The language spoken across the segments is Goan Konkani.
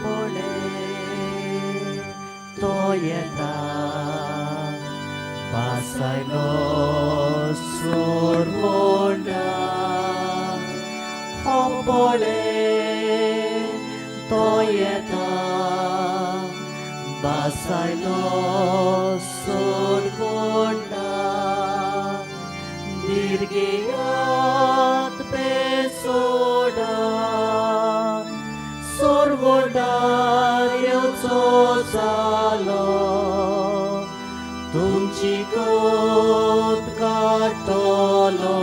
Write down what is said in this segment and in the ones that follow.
पळे तो येता बासायलो सोरगोंडा हो पळे तो येता बासायलो सोरगोंडा दिर्गेयात बेसोडा सोरगोंडार येवचो जालो तुमची गत काडटलो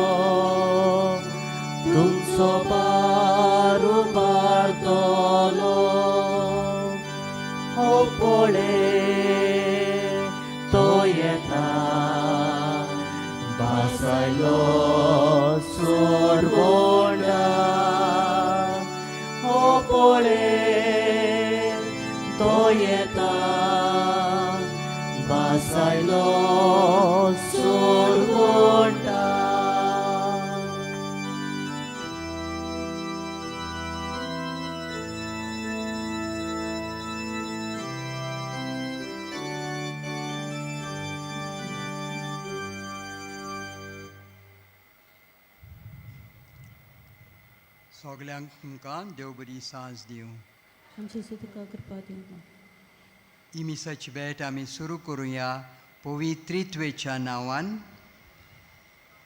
तुमचो पार उबारतलो हो पळे तो येता बासायलो सोरगोंडा हो पळे तो येता बासायलो सोरगोंडा. सगल्यांक तुमकां देव बरी सांज दिवं. आमची तुका कृपा दिवं. ही मिसाची भेट आमी सुरू करुया पवित्रित्वेच्या नांवान.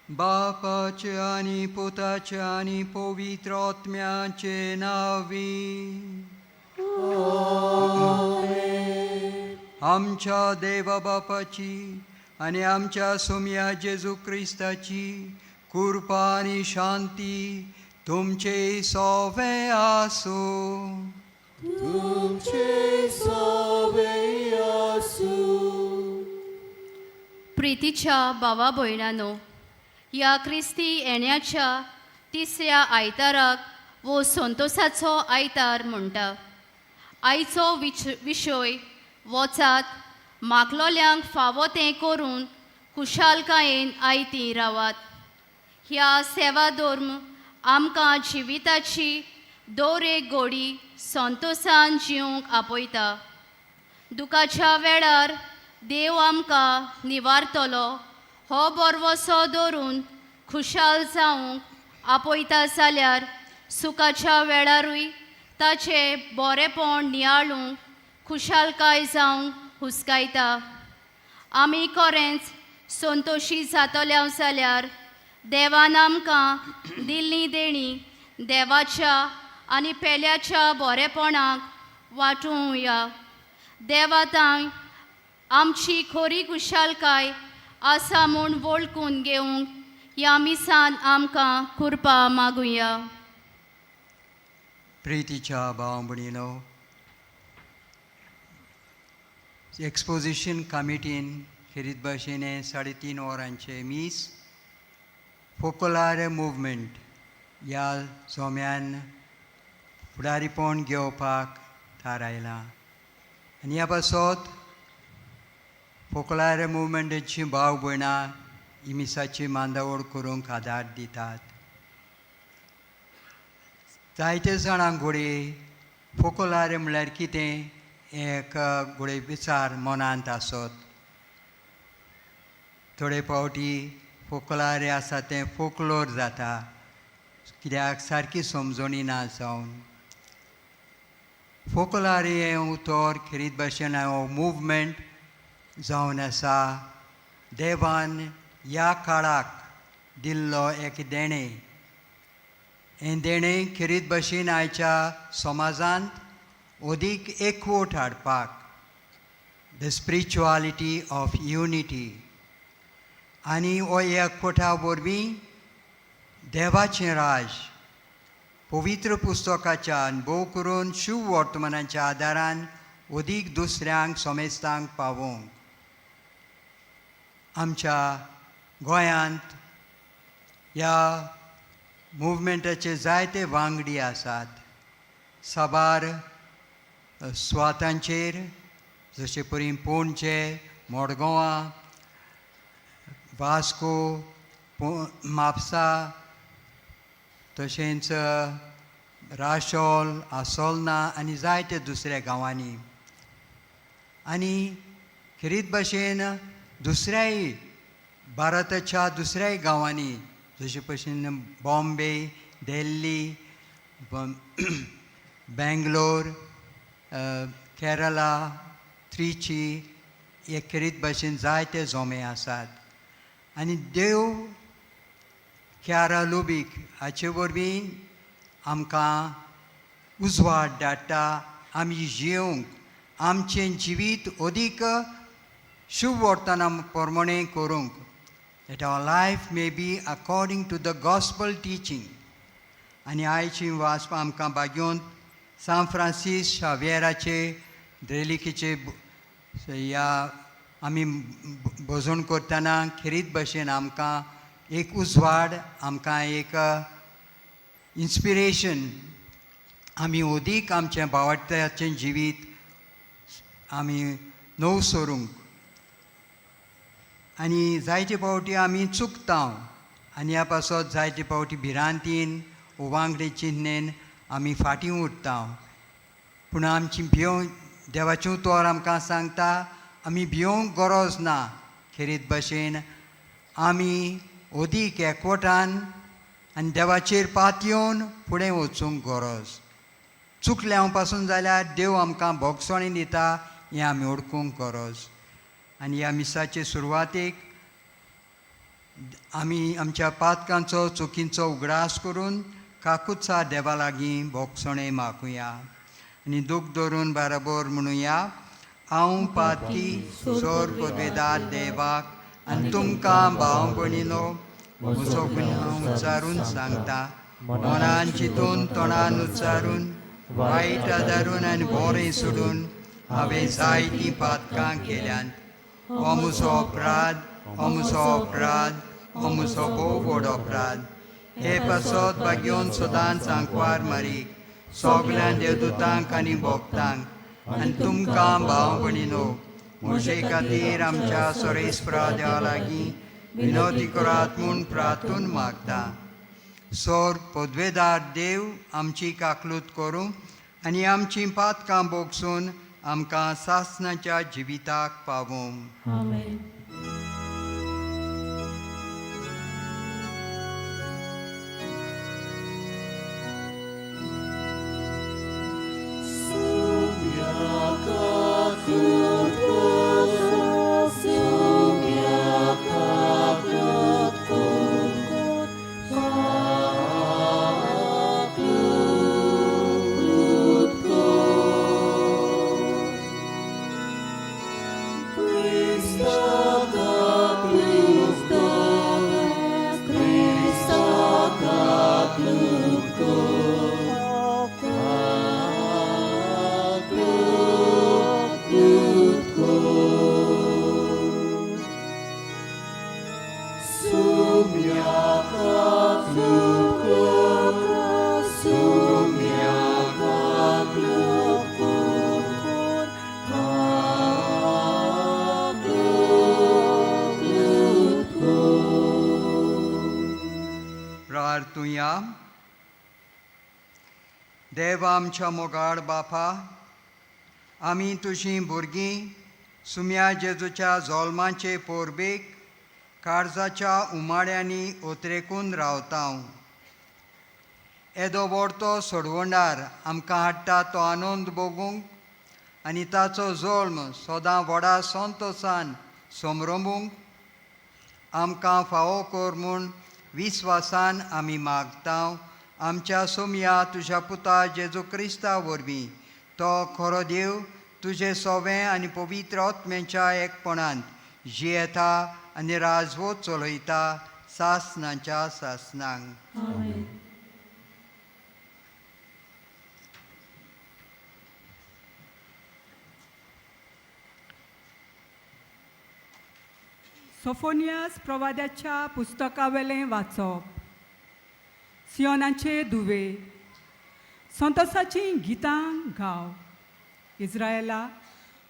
बापाचे आनी पुताचे आनी पवित्र आत्म्याचे नावी. आमच्या देवा बापाची आनी आमच्या सोमया जेजू क्रिस्ताची कृपा आनी शांती तुमचे सोवे आसूं. तुमचे सवे आसूं. प्रितीच्या भावा भयणानो, ह्या क्रिस्ती येण्याच्या तिसऱ्या आयताराक वो संतोसाचो आयतार म्हणटा. आयचो विशय वचात मागलोल्यांक फावो तें करून खुशालकायेन आयती रावात. ह्या सेवा धर्म आमकां जिविताची दर एक गोडी संतोसान जिवंक आपयता. दुखाच्या वेळार देव आमकां निवारतलो हो बरवसो धरून खुशाल जावंक आपयता, जाल्यार सुखाच्या वेळारूय ताचें बरेंपण नियाळूंक खुशालकाय जावंक हुस्कायता. आमी खरेंच संतोशी जातले जाल्यार देवान आमकां दिल्ली देणी देवाच्या आनी पेल्याच्या बरेपणाक वांटूया. देवा तांय आमची खरी खुशालकाय आसा म्हूण वळखून घेवंक ह्या मिसान आमकां कृपा मागुया. प्रितीच्या भाव भयणीनो, एक्सपोजिशन कमिटीन खेरीत भाशेन 3.5 वरांचें मीस फोकोलार मुवमेंट ह्या सोम्यान फुडारीपण घेवपाक थारायलां आनी ह्या पासत फोकलार मुवमेंटाची भाव भयणां ही मिसाची मांदावळ करूंक आदार दितात. जायते जाणांक घोडये फोकोलार म्हणल्यार कितें एक घोडये विचार मनांत आसत. थोडे फावटी फोकलारे आसा तें फोकलोर जाता, कित्याक सारकी समजणी ना जावन. फोकलारे हें उतर खेरीत भाशेन हो मुवमेंट जावन आसा देवान ह्या काळाक दिल्लो एक देणें. हें देणें खेरीत भाशेन आयच्या समाजांत अदीक एकवट हाडपाक, the spirituality of unity, आनी हो एकवटा वरवीं देवाचें राज पवित्र पुस्तकाच्या आनी भोव करून शुभ वर्तमानाच्या आदारान अदीक दुसऱ्यांक समेस्तांक पावोवंक. आमच्या गोंयांत ह्या मुवमेंटाचे जायते वांगडी आसात. साबार सुवातांचेर, जशे परी पणजे, मडगांवां, वास्को, म्हापसा, तशेंच राशोल, आसोलना आनी जायते दुसऱ्या गांवांनी. आनी खेरीत भाशेन दुसऱ्याय भारताच्या दुसऱ्याय गांवांनी, जशे भशेन बॉम्बे, दिल्ली, बेंगलोर, केरला, त्रिची, हे खेरीत भाशेन जायते जोमे आसात. आनी देव क्यारा लुबीक हाचे वरवीं आमकां उजवाड धाडटा आमी जियोंक, आमचें जिवीत अदीक शुभ वर्तना प्रमाणें करूंक, that our life may be according to the gospel teaching. आनी आयची वाचप आमकां भाग्योंत सांत फ्रांसीस शाव्येराचे द्रेलिकेचे ह्या आमी भजन करतना खेरीत भशेन आमकां एक उजवाड, आमकां एक इन्स्पिरेशन, आमी अदीक आमचें भावार्थाचें जिवीत आमी नव सरूंक. आनी जायते फावटी आमी चुकता आनी ह्या पासत जायते फावटी भिरांतीन, उवांगडे चिन्नेन आमी फाटीं उरता. पूण आमची भियों, देवाचें उतर आमकां सांगता, आमी भियोंक गरज ना. खेरीत भाशेन आमी अदीक एकवटान आनी देवाचेर पातयेवन फुडें वचूंक गरज. चुकल्या पासून जाल्यार देव आमकां भोगसणी दिता हें आमी वळखूंक गरज. आनी ह्या मिसाचे सुरवातेक आमी आमच्या पातकांचो, चुकींचो उगडास करून काकुत्सा देवा लागीं भोगसणें मागुया आनी दूख धरून बराबर म्हणुया: हांव पातकी सोर पदवेदार देवाक आनी तुमकां भाव भयणीनो म्हजो गुन्यांव उच्चारून सांगता. मनान चिंतून, तोंडान उच्चारून, वायट आदारून आनी बरें सोडून हांवें जायतीं पातकां केल्यांत. हो म्हजो अपराध, हो म्हजो अपराध, हो म्हजो भोव व्हड अपराध. हे पासत भाग्योन सदांच आंकवार मारीक, सगल्या देवदूतांक आनी भक्तांक आनी तुमकां भाव भयणीनो म्हजे खातीर आमच्या सोरेस्परा देवा लागीं विनवती करात म्हूण प्रार्थून मागता. सोर पदवेदार देव आमची काकलूत करूं आनी आमचीं पातकां भोगसून आमकां सासणाच्या जिविताक पावोवं. आमेन. प्रार्थुया. देव आमच्या मोगाळ बापा, आमी तुजीं भुरगीं सुम्या जेजूच्या जोल्माचे पोरबेक काळजाच्या उमाळ्यांनी ओतरेकून रावता. येदो व्हडतो सोडवणार आमकां हाडटा तो आनंद भोगूंक आनी ताचो जल्म सदां व्हडा संतोसान समरंबूंक आमकां फावो कर म्हूण विस्वासान आमी मागता, आमच्या सोमया तुज्या पुता जेजू क्रिस्ता वरवीं. तो खरो देव, तुजें सोवें आनी पवित्र आत्म्याच्या एकपणांत जियेता आनी राजवत चलयता सासणाच्या सासणांक. आमेन. सोफोनियास प्रवाद्याच्या पुस्तकावेलें वाचप. सियोनाचे दुवे, संतोसाचीं गितां गाव. इस्रायला,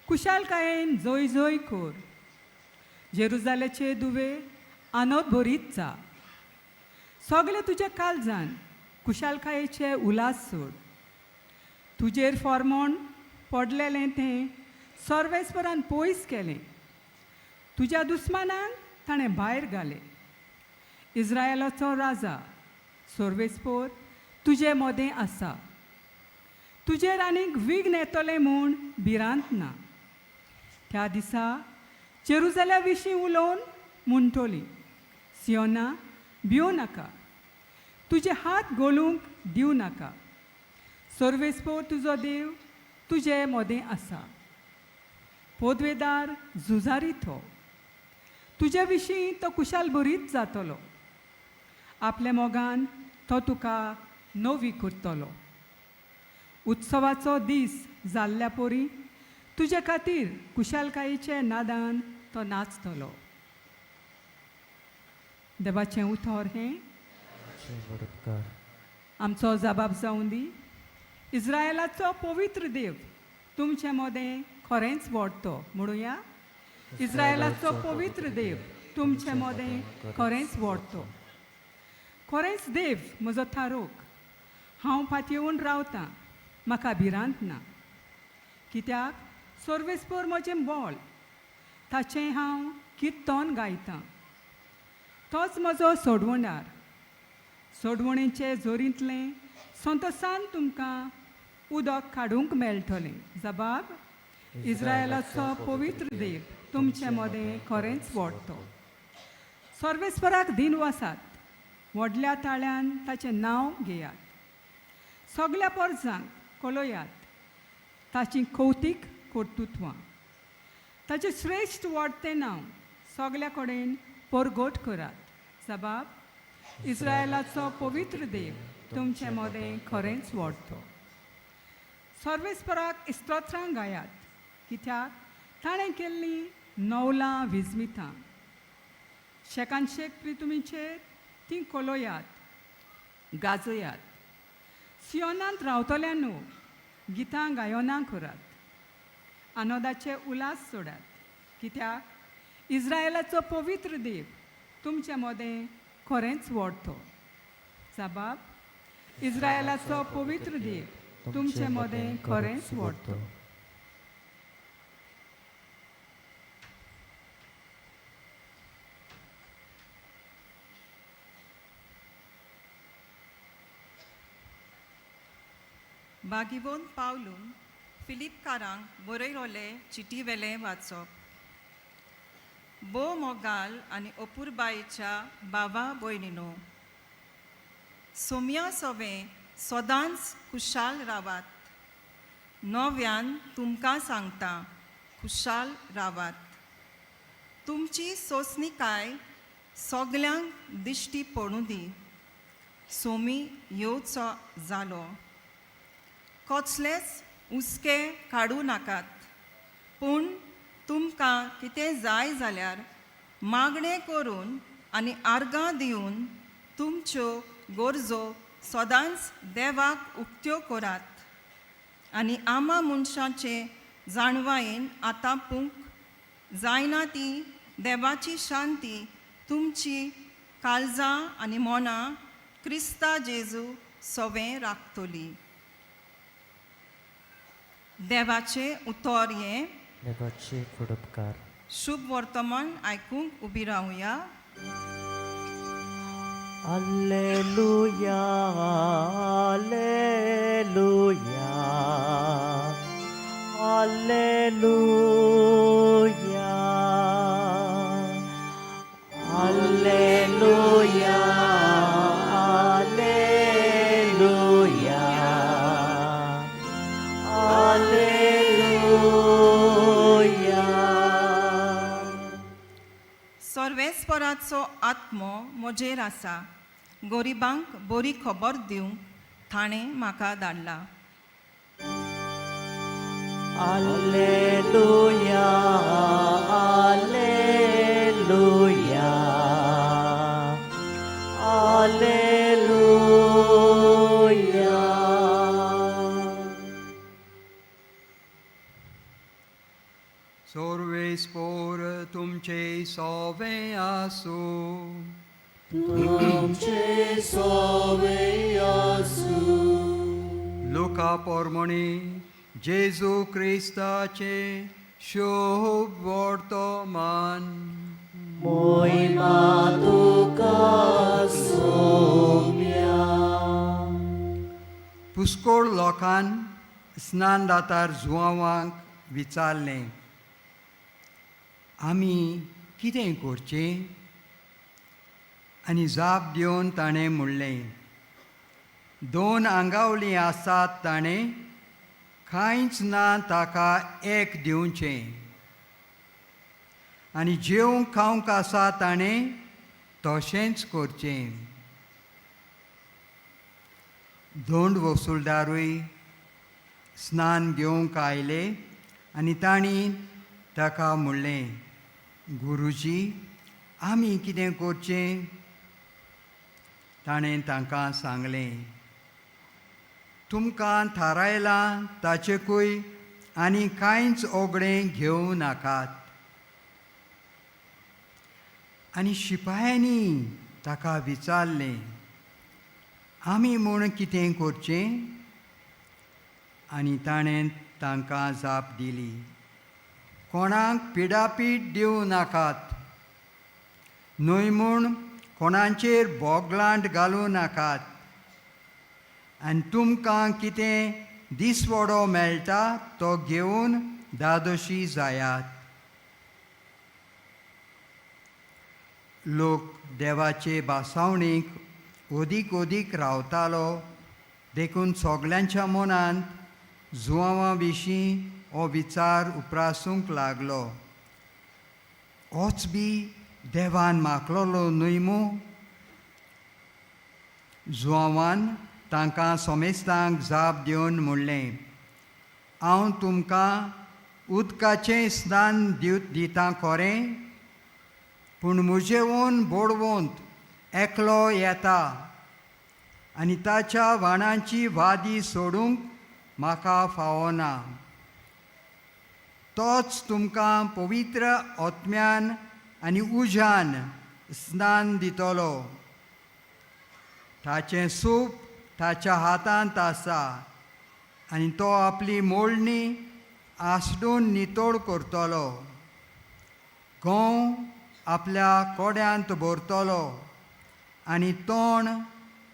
खुशालकायेन जय जय कर. जेरुजाल्याचे दुवे, आनंद भरीत जा. सगळे तुज्या काळजान खुशालकायेचे उलास सोड. तुजेर फॉर्मोण पडलेलें तें सर्वेस्परान पयस केलें. तुज्या दुस्मानांक ताणें भायर घालें. इस्रायलाचो राजा सर्वेस्पोर तुजे मोदें आसा. तुजेर आनीक विघ्न येतलें म्हूण भिरांत ना. त्या दिसा जेरुजाल्या विशीं उलोवन म्हणटली, सियोना भिवं नाका, तुजे हात गोलूंक दिवं नाका. सर्वेस्पोर तुजो देव तुजे मोदें आसा. पोदवेदार झुजारी तो, तुजे विशीं तो कुशाल बरीच जातलो. आपल्या मोगान तो तुका नवी करतलो. उत्सवाचो दीस जाल्ल्या पोरी तुजे खातीर कुशालकायेचे नादान तो नाचतलो. देवाचें उतर हें. उपकार. आमचो जबाब जावं दी. इस्रायलाचो पवित्र देव तुमचे मोदें खरेंच व्हडतो म्हणुया. इस्रायलाचो पवित्र देव तुमचे मोदें खरेंच व्हडतो. खरेंच देव म्हजो थारोक, हांव फाटयेवन रावतां, म्हाका भिरांत ना. कित्याक सर्वेस्पोर म्हजें बोल, ताचें हांव किर्तन गायतां. तोच म्हजो सोडवणार. सोडवणेचे जोरींतलें संतोसान तुमकां उदक काडूंक मेळटलें. जबाब, इस्रायलाचो पवित्र देव तुमचे मदें खरेंच व्हडतो. सर्वेस्पराक दिन वसात, व्हडल्या ताळ्यान ताचें नांव घेयात. सगल्या पोरजांक कळयात ताची कौतीक कर्तुत्वां. ताचें श्रेश्ठ वाडतें नांव सगल्या कडेन परगट करात. जबाब, इस्रायलाचो पवित्र देव तुमचे मदें खरेंच व्हडतो. सर्वेस्पराक स्तोत्रां गायात, कित्याक ताणें केल्लीं नवलां विजमितां. शेकान शेक प्रितुमीचेर तीं कलयात, गाजयात. सियोनांत रावतल्यानो गितां गायनां करात, आनंदाचे उल्हास सोडात, कित्याक इस्रायलाचो पवित्र देव तुमचे मदें खरेंच व्हडतो. जबाब, इस्रायलाचो पवित्र देव तुमचे मदें खरेंच व्हडतो. बागिवोन पावलून फिलिपकारांक बरयलोले चिटी वेलें वाचप. भोव मोगाल आनी अपुरबायेच्या बाबा भयणीनो, सोम्या सोवें सदांच खुशाल रावात. नव्यान तुमकां सांगता, खुशाल रावात. तुमची सोंसणीकाय सगल्यांक दिश्टी पडूं दी. सोमी येवचो जालो. कसलेच हुस्के काडूं नाकात, पूण तुमकां कितें जाय जाल्यार मागणें करून आनी आर्गां दिवन तुमच्यो गरजो सदांच देवाक उक्त्यो करात. आनी आमा मनशाचे जाणवायेन आतां पूंक जायना ती देवाची शांती तुमची काळजां आनी मनां क्रिस्ता जेजू सवें राखतली. देवाचें उतर हें. देवाचे फुडपकार. शुभ वर्तमान आयकूंक उबी रावया. Alleluia, Alleluia, Alleluia, Alleluia, Alleluia, Alleluia. सर्वेस्पराचो आत्मो म्हजेर आसा, गरिबांक बरी खबर दिवंक ताणें म्हाका धाडला. Alleluia, Alleluia, Alleluia. सोर्वेस्पोर तुमचे सोवे आसूं. लुका पोरमणी जेजू क्रिस्ताचे शोभ वर्तमान. मोहिमा तुका सोम्या. पुस्कोळ लोकान स्नानदातार जुवांवांक विचारलें, आमी कितें करचें? आनी जाप दिवन ताणें म्हणलें, दोन आंगावलीं आसात ताणें कांयच ना ताका एक दिवचें, आनी जेवंक खावंक आसा ताणें तशेंच करचें. धोंड वसुलदारूय स्नान घेवंक आयले आनी तांणी ताका म्हणलें, गुरुजी, आमी कितें करचें? ताणें तांकां सांगलें, तुमकां थारायलां ताचेकूय आनी कांयच ओगडें घेवं नाकात. आनी शिपायांनी ताका विचारलें, आमी म्हूण कितें करचें? आनी ताणें तांकां जाप दिली, कोणाक पिडापीड दिवं नाकात, न्हय म्हूण कोणाचेर बोगलांट घालूं नाकात, आनी तुमकां कितें दिसवडो मेळटा तो घेवन दादोशी जायात. लोक देवाचे भासावणीक ओदीक ओदीक रावतालो, देखून सगल्यांच्या मनांत जुवांवा विशीं हो विचार उप्रासूंक लागलो, होच बी देवान मागलोलो न्हय मू? जुवांवान तांकां सोमेस्तांक जाप दिवन म्हणलें, हांव तुमकां उदकाचें स्नान दितां खरें, पूण म्हजेवून बोडवंत एकलो येता आनी ताच्या वाणांची वादी सोडूंक म्हाका फावना. तोच तुमकां पवित्र आत्म्यान आनी उज्यान स्नान दितलो. ताचें सूप ताच्या हातांत आसा आनी तो आपली मोडणी आसडून नितळ करतलो, गंव आपल्या कोड्यांत भरतलो आनी तोंड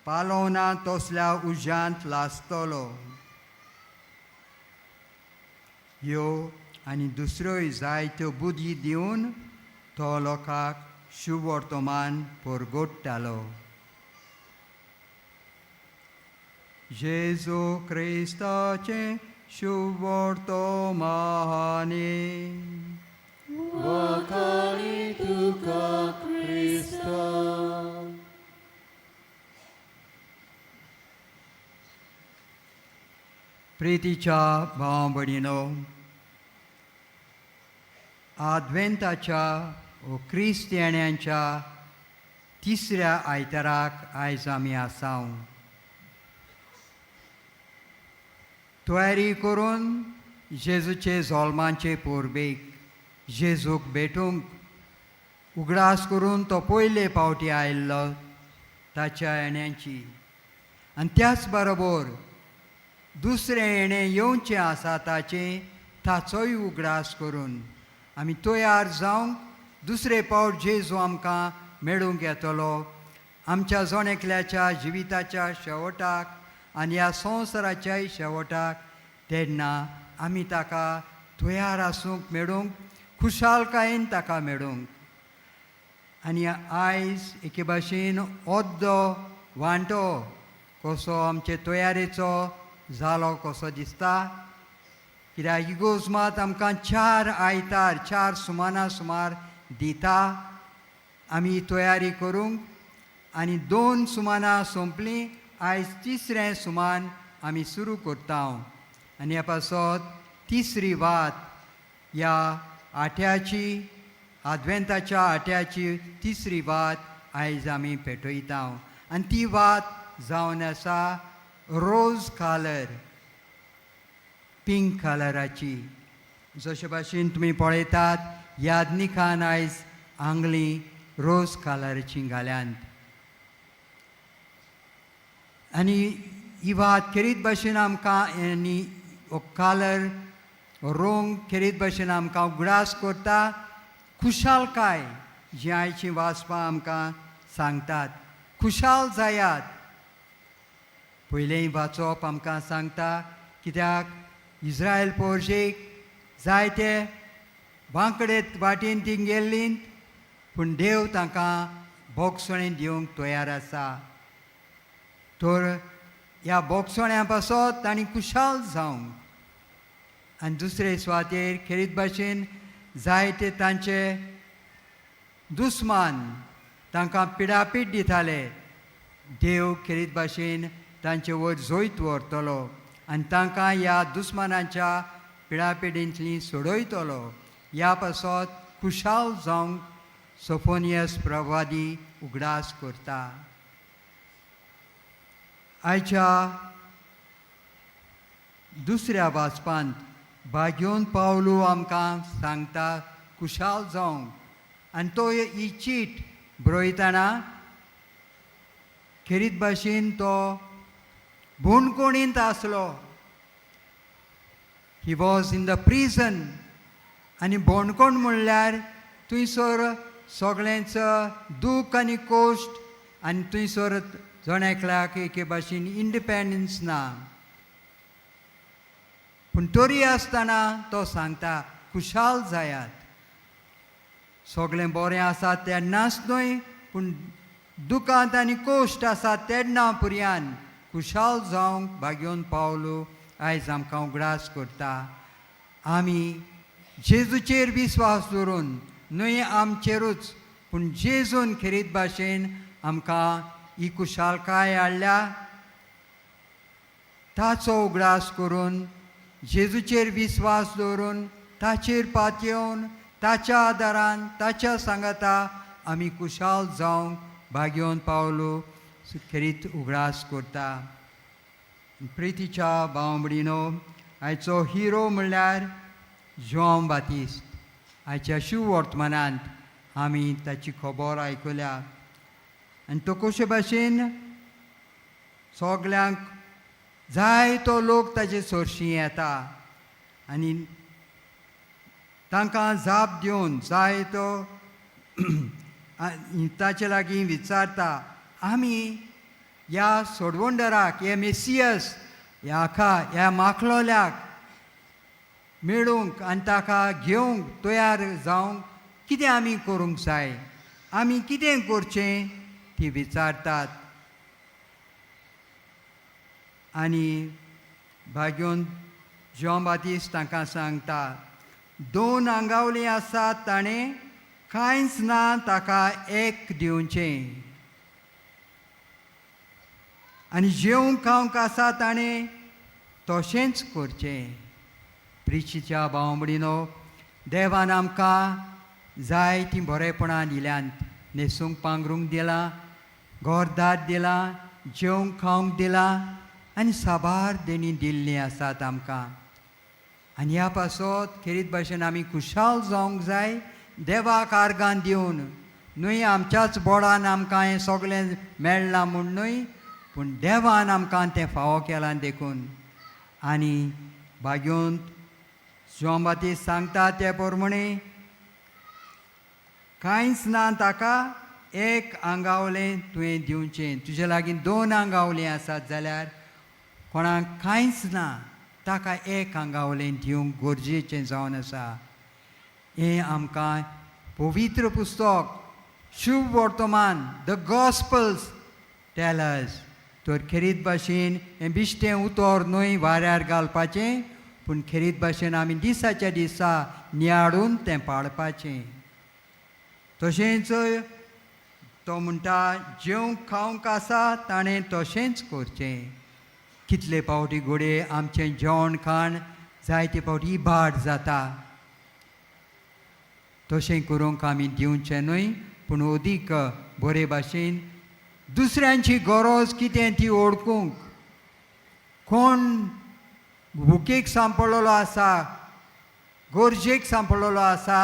पालोवना तसल्या उज्यांत लासतलो. ह्यो आनी दुसऱ्योय जायत्यो बुद्धी दिवन तो लोकांक शुभवर्तमान परगोडटालो. जेजू क्रिस्ताचें शुभवर्तमाने. वाखाणी तुका क्रिस्ता. प्रितीच्या भाव भयणीनो, आदवेंताच्या ओ क्रिस्तियाण्यांच्या तिसऱ्या आयताराक आयज आमी आसाव. तयारी करून जेजूचे जोल्माचे पोरबेक जेजूक भेटूंक, उगडास करून तो पयले पावटी आयिल्लो ताच्या येण्याची, आनी त्याच बरोबर दुसरें येणें येवचें आसा ताचें, ताचोय उगडास करून आमी तयार जावंक दुसरे पावट जेजू आमकां मेळूंक येतलो आमच्या जण एकल्याच्या जिविताच्या शेवटाक आनी ह्या संवसाराच्याय शेवटाक, तेन्ना आमी ताका तयार आसूंक मेळूंक, खुशालकायेन ताका मेळूंक. आनी आयज एके भाशेन ओद्दो वांटो कसो आमचे तयारेचो जालो कसो दिसता, कित्याक इगोर्ज मात आमकां चार आयतार, चार सुमाना सुमार दिता आमी तयारी करूंक, आनी दोन सुमानां सोंपलीं, आयज तिसरें सुमान आमी सुरू करता. आनी ह्या पासत तिसरी वात ह्या आट्याची, आदवेंताच्या आट्याची तिसरी वात आयज आमी पेटयता. आनी ती वात जावन आसा रोज कलर, पिंक कलराची. जशे भाशेन तुमी पळयतात, यादनिकान आयज आंगली रोज कलराची घाल्यांत. आनी ही वात खेरीत भाशेन आमकां आनी हो कालर हो रंग खेरीत भाशेन आमकां उगडास करता खुशालकाय जी आयची वाचपां आमकां सांगतात खुशाल जायात. पयलें वाचप आमकां सांगता कित्याक इस्रायल पोरशेक जायते वांकडे वाटेन ती गेल्लीं पूण देव तांकां भोगसणें दिवंक तयार आसा. तर ह्या भोगसण्या पासत तांणी खुशाल जावंक आनी दुसरे सुवातेर खेरीत भाशेन जायते तांचे दुस्मान तांकां पिडापीड दिताले. देव खेरीत भाशेन तांचे वयर जैत व्हरतलो आनी तांकां ह्या दुस्मानाच्या पिडापिडींतली सोडयतलो. ह्या पासत खुशाल जावंक सोफोनियस प्रवादी उगडास करता. आयच्या दुसऱ्या वाचपांत भाग्योन पावलू आमकां सांगता खुशाल जावंक आनी तो ही चीट बरयतना खेरीत भाशेन तो बंदखणींत आसलो. He was in the prison. आनी बंदखण म्हणल्यार थंयसर सगळेंच दूख आनी कोश्ट आनी थंयसर जण एकल्याक एके भाशेन इंडिपेंडन्स ना. पूण तरी आसतना तो सांगता खुशाल जायात. सगळें बरें आसा तेन्नाच न्हय पूण दुखांत आनी कोश्ट आसा तेन्ना पुरयान खुशाल जावंक भाग्योन पावलो आयज आमकां उगडास करता. आमी जेजूचेर विस्वास दवरून न्हय आमचेरूच पूण जेजून खेरीत भाशेन आमकां ही खुशालकाय हाडल्या ताचो उगडास करून जेजूचेर विस्वास दवरून ताचेर पातयेवन ताच्या आदारान ताच्या सांगाता आमी खुशाल जावंक भाग्योन पावलो खेरीत उगडास करता. प्रितीच्या भावंबडिनो आयचो हिरो म्हणल्यार जुआंव बातिस्त. आयच्या शिववर्तमानांत आमी ताची खबर आयकल्या आनी तो कशे भाशेन सगल्यांक जाय तो लोक ताजे सरशी येता आनी तांकां जाप दिवन जाय तो ताचे लागीं विचारता आमी ह्या सोडवणदाराक ह्या मेसियस ह्या ह्या माखलोल्याक मेळूंक आनी ताका घेवंक तयार जावंक कितें आमी करूंक जाय आमी कितें करचें ती विचारतात. आनी भाग्योन जुआंव बातिस्त तांकां सांगता दोन आंगावलीं आसात ताणें कांयच ना ताका एक दिवचें आनी जेवंक खावंक आसा ताणें तशेंच करचें. प्रिचीच्या भावंबडिनो देवान आमकां जाय तीं बरेपणां दिल्यांत न्हेसूंक पांगरूंक दिलां घरदार दिलां जेवंक खावंक दिलां आनी साबार देणी दिल्लीं आसात आमकां. आनी ह्या पासत खेरीत भाशेन आमी खुशाल जावंक जाय देवाक आर्गां दिवन न्हय आमच्याच बोडान आमकां हें सगळें मेळ्ळां म्हूण न्हय पूण देवान आमकां तें फावो केलां देखून. आनी भाग्योन जुआंव बातिस्त सांगता ते प्रमाणे कांयच ना ताका एक आंगावलें तुवें दिवचें. तुजे लागीं दोन आंगावलीं आसात जाल्यार कोणाक कांयच ना ताका एक आंगावलें दिवंक गरजेचें जावन आसा. हें आमकां पवित्र पुस्तक शुभ वर्तमान the gospels tell us. तर खेरीत भाशेन हें बिश्टें उतर न्हय वाऱ्यार घालपाचें पूण खेरीत भाशेन आमी दिसाच्या दिसा नियाळून तें पाळपाचें. तशेंच तो म्हणटा जेवंक खावंक आसा ताणें तशेंच करचें. कितले फावटी घडये आमचें जेवण खाण जायते फावटी इबाड जाता. तशें करूंक आमी दिवचें न्हय पूण अदीक बरे भाशेन दुसऱ्यांची गरज कितें ती वळखूंक कोण भुकेक सांपडलेलो आसा गरजेक सांपडलेलो आसा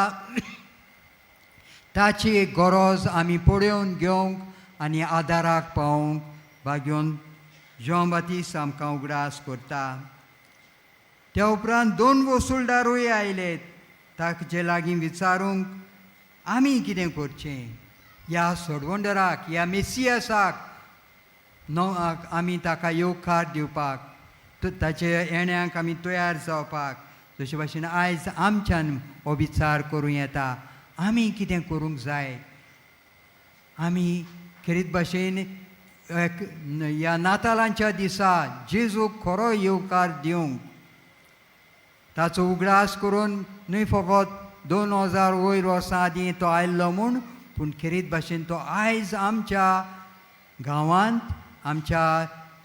ताची एक गरज आमी पळोवन घेवंक आनी आदाराक पावोवंक भाग्योन जॉन बातीस आमकां उगडास करता. त्या उपरांत दोन वसुलदारूय आयले ताचे लागीं विचारूंक आमी कितें करचें, ह्या सोडवणदाराक, ह्या मेसियसाक नो आमी ताका येवकार दिवपाक, ताचे येण्याक आमी तयार जावपाक. जशे भाशेन आयज आमच्यान हो विचार करूं येता, आमी कितें करूंक जाय. आमी खेरीत भाशेन एक ह्या नातालांच्या दिसा जेजूक खरो येवकार दिवंक, ताचो उगडास करून न्हय फकत 2000 वयर वर्सां आदीं तो आयल्लो म्हूण, पूण खेरीत भाशेन तो आयज आमच्या गांवांत, आमच्या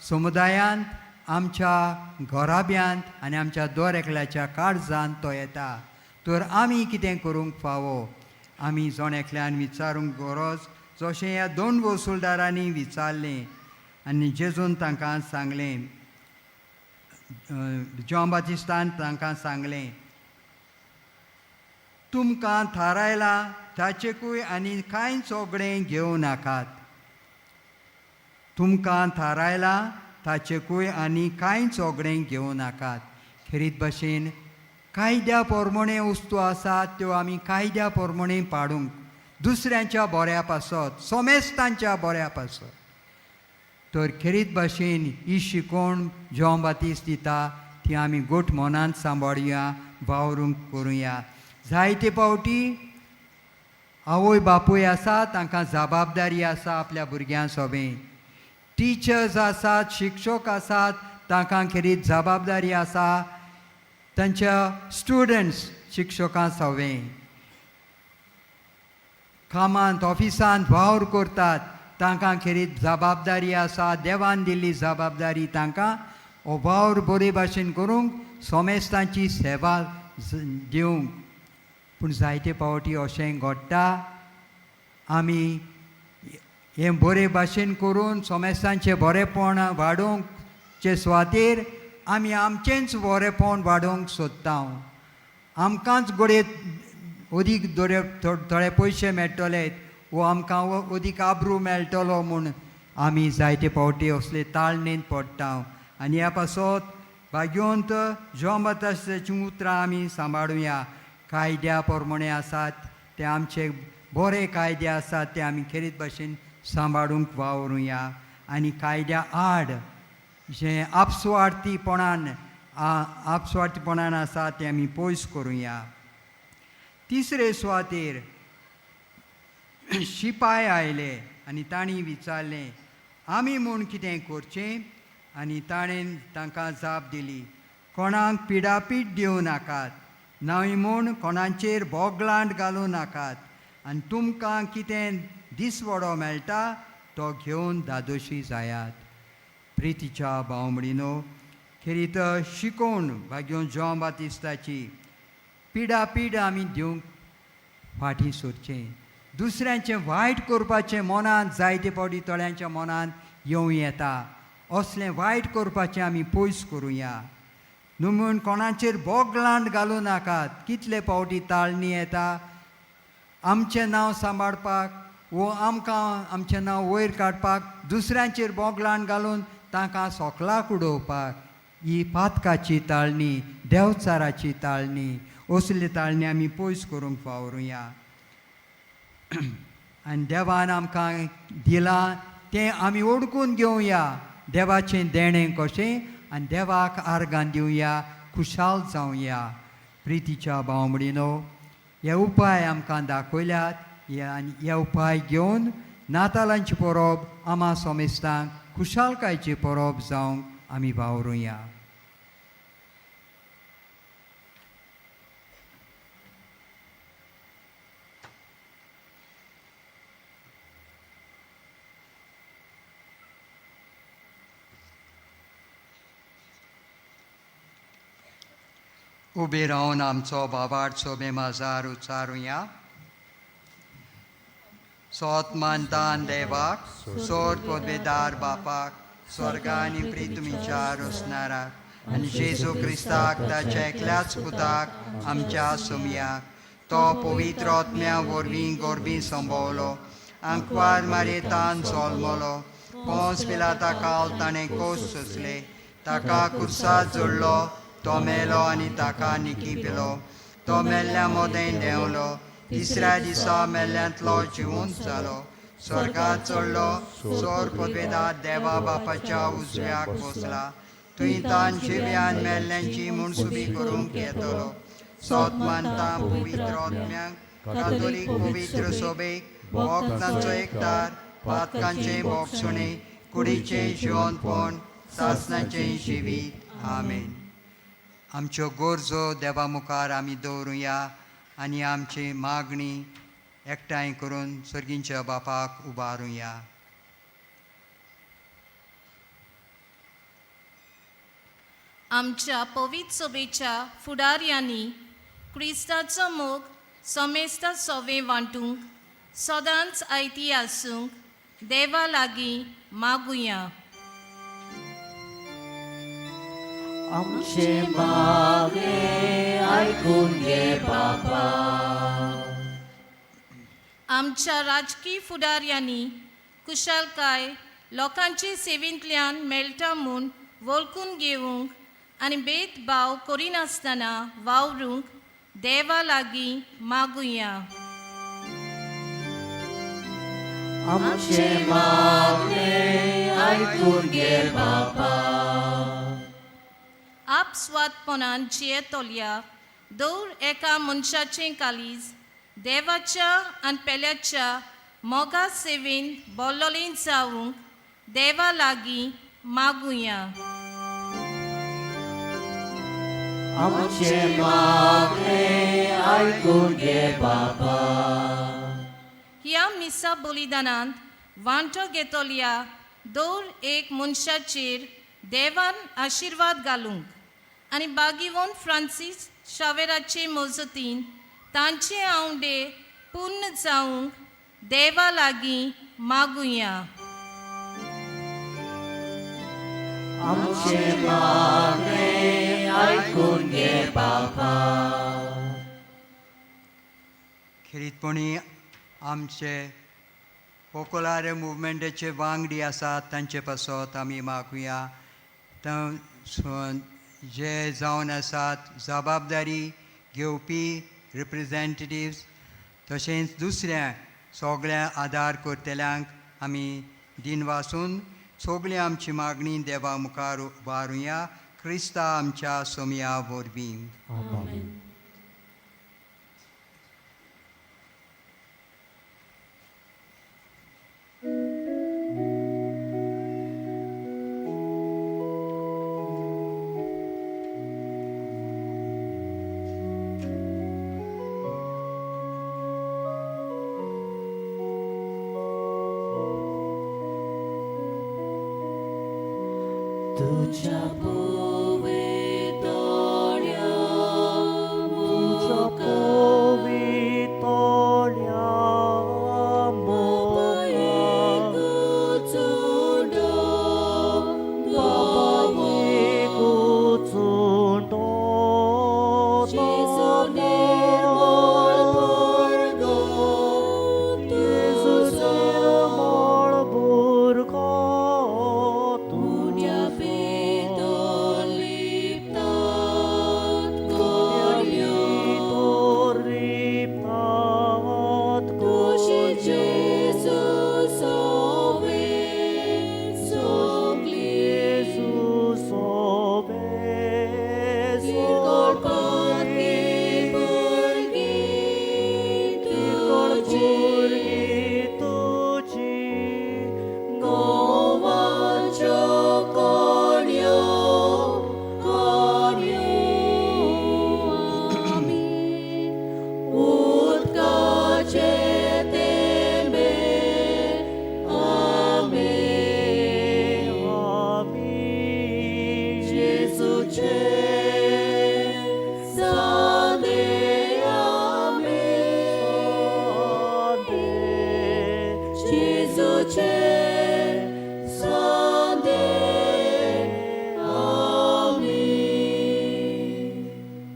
समुदायांत, आमच्या घराब्यांत आनी आमच्या दर एकल्याच्या काळजांत तो येता. तर आमी कितें करूंक फावो, आमी जण एकल्यान विचारूंक गरज, जशें ह्या दोन वसुलदारांनी विचारलें आनी जेजून तांकां सांगलें, जॉन बातिस्तान तांकां सांगलें, तुमकां थारायलां ताचेकूय आनी कांय सगळें घेवं नाकात. तुमकां थारायलां ताचेकूय आनी कांय सगळें घेवं नाकात. खेरीत भाशेन कायद्या प्रमाणे वस्तू आसात त्यो आमी कायद्या प्रमाणे पाडूंक, दुसऱ्यांच्या बऱ्या पासत, सोमेस्तांच्या बऱ्या पासत. तर खेरीत भाशेन ही शिकवण जॉन बातीस दिता ती आमी गोठ मनांत सांबाळुया, वावरूंक करुया. जायते फावटी आवय बापूय आसा तांकां जबाबदारी आसा आपल्या भुरग्यां सोबें, टिचर्स आसात, शिक्षक आसात तांकां खेरीत जबाबदारी आसा तांच्या स्टुडंट्स शिक्षकां सोबें, कामांत ऑफिसांत वावर करतात तांकां खेरीत जबाबदारी आसा, देवान दिल्ली जबाबदारी तांकां हो वावर बरे भाशेन करूंक, सोमेस्तांची सेवा दिवंक. पूण जायते फावटी अशें घडटा, आमी हें बरे भाशेन करून सोमेस्तांचें बरेपण वाडोवंकचे सुवातेर आमी आमचेंच बरेपण वाडोवंक सोदता. आमकांच घडये अदीक थोडे पयशे मेळटले वो आमकां अदीक आब्रू मेळटलो म्हूण आमी जायते फावटी असले ताळणेंत पडटा. आनी ह्या पासत भाग्यवंत जॉन बातिस्ताचीं उतरां आमी सांबाळुया. कायद्या प्रमाणे आसात ते आमचे बरे कायदे आसात ते आमी खेरीत भाशेन सांबाळूंक वावरुया आनी कायद्या आड जें आपसुवार्थीपणान आपसुवार्थीपणान आसा तें आमी पयस करुया. तिसरे सुवातेर शिपाय आयले आनी तांणी विचारलें, आमी म्हूण कितें करचें? आनी ताणें तांकां जाप दिली, कोणाक पिडापीड दिवं नाकात, न्हय म्हूण कोणाचेर बोगलांट घालूं नाकात, आनी तुमकां कितें दिसवडो मेळटा तो घेवन धादोशी जायात. प्रितीच्या भावमणीनो, खेरीत शिकोवन भाग्योवन जॉन बातिस्ताची पिडापीड आमी दिवंक फाटीं सरचें. दुसऱ्यांचें वायट करपाचें मनांत जायते फावटी थोड्यांच्या मनांत येवं येता, असलें वायट करपाचें आमी पयस करुया. न्हू म्हूण कोणाचेर बोगलांट घालूं नाकात. कितले फावटी ताळणी येता आमचें नांव सांबाळपाक वो आमकां आमचें नांव वयर काडपाक दुसऱ्यांचेर बोगलांट घालून तांकां सोकलाक उडोवपाक. ही पातकाची ताळणी, देवचाराची ताळणी, असली ताळणी आमी पयस करूंक फावरुया. आनी देवान आमकां दिलां तें आमी ओडकून घेवया, देवाचें देणें कशें, आनी देवाक आर्गां दिवया, खुशाल जावया. प्रितीच्या भावमणीनो, हे उपाय आमकां दाखयल्यात आनी हे उपाय घेवन नातालांची परब आमा सोमेस्तांक खुशालकायची परब जावंक आमी वावरुया. उबे रावन आमचो बाबार सोबे माजार उचारुया. सोत मानतान देवाक, सोर पदवेदार बापाक, स्वर्गा आनी प्रितमीच्या रोसणाराक, आनी जेजू क्रिस्ताक ताच्या एकल्याच पुताक आमच्या सोमयाक, तो पवित्र आत्म्या वरवीं गोरबी संभवलो, आंकवार मारयेतान जल्मलो, पोंस पिलाता काल ताणें कोस सोंसले, ताका कुर्सात जोडलो, तो मेलो आनी ताका निकी पिलो. तो मेल्ल्या मोदें देंवलो, तिसऱ्या दिसा मेल्ल्यांतलो जिवंत जालो, स्वर्गात चडलो, सोर पदवेदा देवा बापाच्या उजव्याक बसला. थंय तान जिव्यान मेल्ल्यांची मुणसुबी करूंक येतलो. सोत मानता पवित्र आत्म्याक, कातोलीक पवित्र सोबेक, भोक्तांचो एकदार, पातकांचें भोगसणें, कुडीचें जिवनपण, सासणाचें जिवीत. आमेन. आमच्यो गरजो देवा मुखार आमी दवरुया आनी आमची मागणी एकठांय करून सर्गींच्या बापाक उबारुया. आमच्या पवित्र सभेच्या फुडारयांनी क्रिस्ताचो मोग समेस्ता सोवे वांटूंक सदांच आयती आसूंक देवा लागीं मागुया. आमचे मागणे आयकून घे बापा. आमच्या राजकीय फुडारयांनी कुशलकाय लोकांचे सेवेंतल्यान मेळटा म्हूण वळखून घेवंक आनी भेदभाव करिनासतना वावरूंक देवा लागीं मागुया. आमचे मागणे आयकून घे बापा. आपस्वादपणान जियेतल्या दर एका मनशाचें कालीज देवाच्या आनी पेल्याच्या मोगा सेवेन बोल्लोलें जावंक देवा लागीं मागुया. आमचे मागणे आयकून घे बापा. ह्या मिसा बलिदानांत वांटो घेतल्या दर एक मनशाचेर देवान आशिर्वाद घालूंक आनी बागीवन फ्रांसीस शावेराचे मजतीन तांचे आंवडे पूर्ण जावंक देवा लागीं मागुया. आमचे मागणे आयकून घे बापा. खेरीतपणी आमचे पोकोलारे मुवमेंटाचे वांगडी आसात तांचे पासत आमी मागुया. जे जावन आसात जबाबदारी घेवपी रिप्रेजेंटेटिव्स, तशेंच दुसऱ्या सगळ्या आदार करतल्यांक आमी दिनवासून सगळी आमची मागणी देवा मुखार उबारुया, क्रिस्ता आमच्या सोमया वरवीं. आमेन. तुझ्या पवितळ्या तुझ्या पवितळ्या मोगान बाबायेकूच जेजू निर्मळ भुरगो तुजो लिपतात जेजू सोबे भुरगी तुजी आमी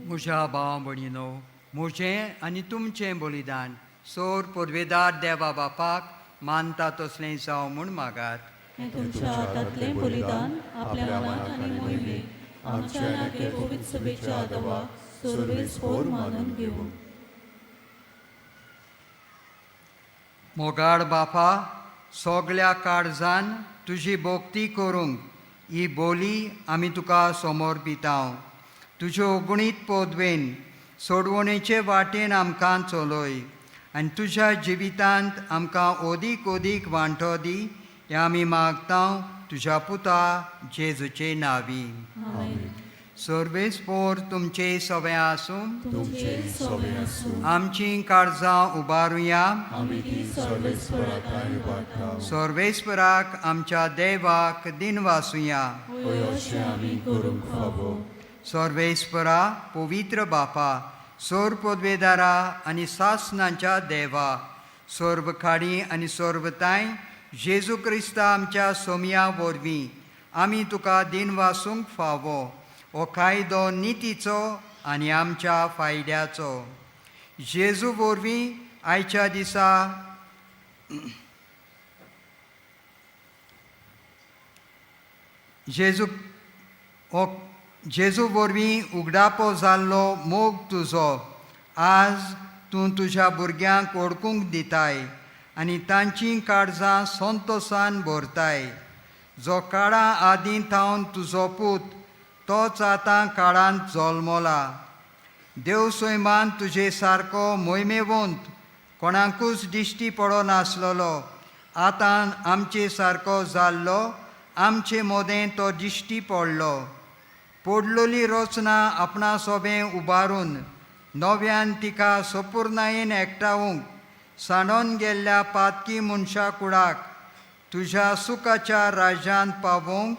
म्हज्या भाव भयणीनो, म्हजें आनी तुमचें बलिदान सोर पुर्वेदार देवा बापाक मानता तसलें जावं म्हूण मागात. हें तुमच्या हातांतलें बलिदान आपल्या मनाक आनी मोहिमेक आमच्या नागे पवित्र सभेच्या आदवाक सर्वेस्पोर मानून घेवं. मोगाळ बापा, सगल्या काळजान तुजी भक्ती करूंक ही बोली आमी तुका समर्पितांव. तुज्यो अगुणीत पदवेन सोडवणेचे वाटेन आमकां चलय आनी तुज्या जिवितांत आमकां ओदीक ओदीक वांटो दी, हें आमी मागता तुज्या पुता जेजूचे नांवी. आमेन. सर्वेस्पोर तुमचे सगळे आसूं. तुमचे सगळे आसूं. आमचीं काळजां उबारुया. आमी ती सर्वेस्पराक उबारता. सर्वेस्पराक आमच्या देवाक दिनवासुया. होय, अशें आमी करूंक फावो. सर्वेस्परा, पवित्र बापा, सोर पदवेदारा आनी सासनांच्या देवा, सर्व खाडी आनी सर्वताय जेजू क्रिस्ता आमच्या सोमया वरवीं आमी तुका दिनवासूंक फावो. हो कायदो नितीचो आनी आमच्या फायद्याचो. जेजू वरवीं आयच्या दिसा जेजू हो जेजू वरवीं उगडापो जाल्लो मोग तुजो आज तूं तुज्या भुरग्यांक वळखूंक दिताय आनी तांचीं काळजां संतोसान भरताय. जो काळा आदीं थावन तुजो पूत तोच आतां काळांत जल्मला. देव सैमान तुजे सारको मोहिमेवंत कोणाकूच दिश्टी पडनासलेलो आतां आमचे सारको जाल्लो आमचे मोदें तो दिश्टी पडलो. पडलोली रचना आपणा सोबें उबारून नव्यान तिका सपुर्णायेन एकठावूंक सांडोन गेल्ल्या पातकी मनशा कुडाक तुज्या सुखाच्या राज्यांत पावोवंक